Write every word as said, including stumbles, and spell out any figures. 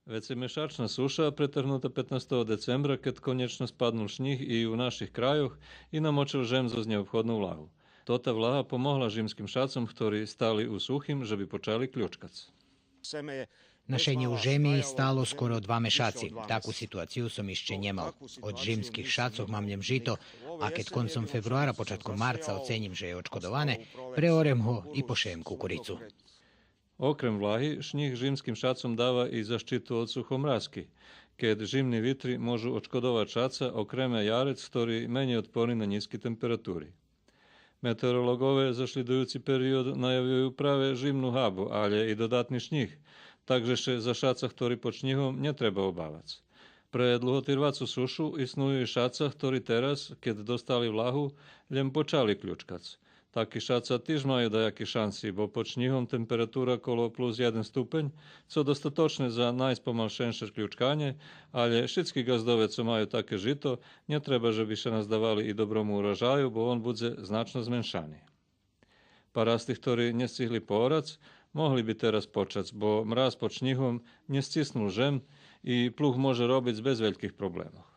Вецеймешачна суша, претргнута петнастого децембра, кед конєчно спаднул шнїг и у наших крайох и намочел жем зоз нєобходну влагу. Тота влага помогла жимским шацом, хтори стали у сухим, же би почали ключкац. Нашенє у жеми стало скоро два мешаци. Таку ситуацию сом ище нємал. Од жимских шацох мам лєм жито, а кед концом фебруара, початком марца оценїм же є очкодоване, преорем го и пошеєм кукурицу. Окрем влаги, шнїг жимским шацом дава и защиту од сухомразки, кед жимни витри можу очкодовац шаца, окреме ярец, хтори менєй отпорни на нїзки температури. Метеоролоґове за шлїдуюци период наявюю праве жимну габу, алє и додатни шнїг, так же ше за шаца хтори под шнїгом нє треба обавац. Пре длуготирвацу сушу исную и шаца хтори тераз, кед достали влагу, лєм почали ключкац. Таки шаца тиж маю даяки шанси, бо под шнїгом температура коло плюс єден ступень, цо достаточне за найспомалшенше ключканє, алє шицки ґаздове цо маю таке жито, нє треба же би ше наздавали и доброму урожаю, бо он будзе значно зменшани. Парасти хтори нє сцигли поорац, могли би тераз почац, бо мраз под шнїгом нє сциснул жем и плуг може робиц без вельких проблемох.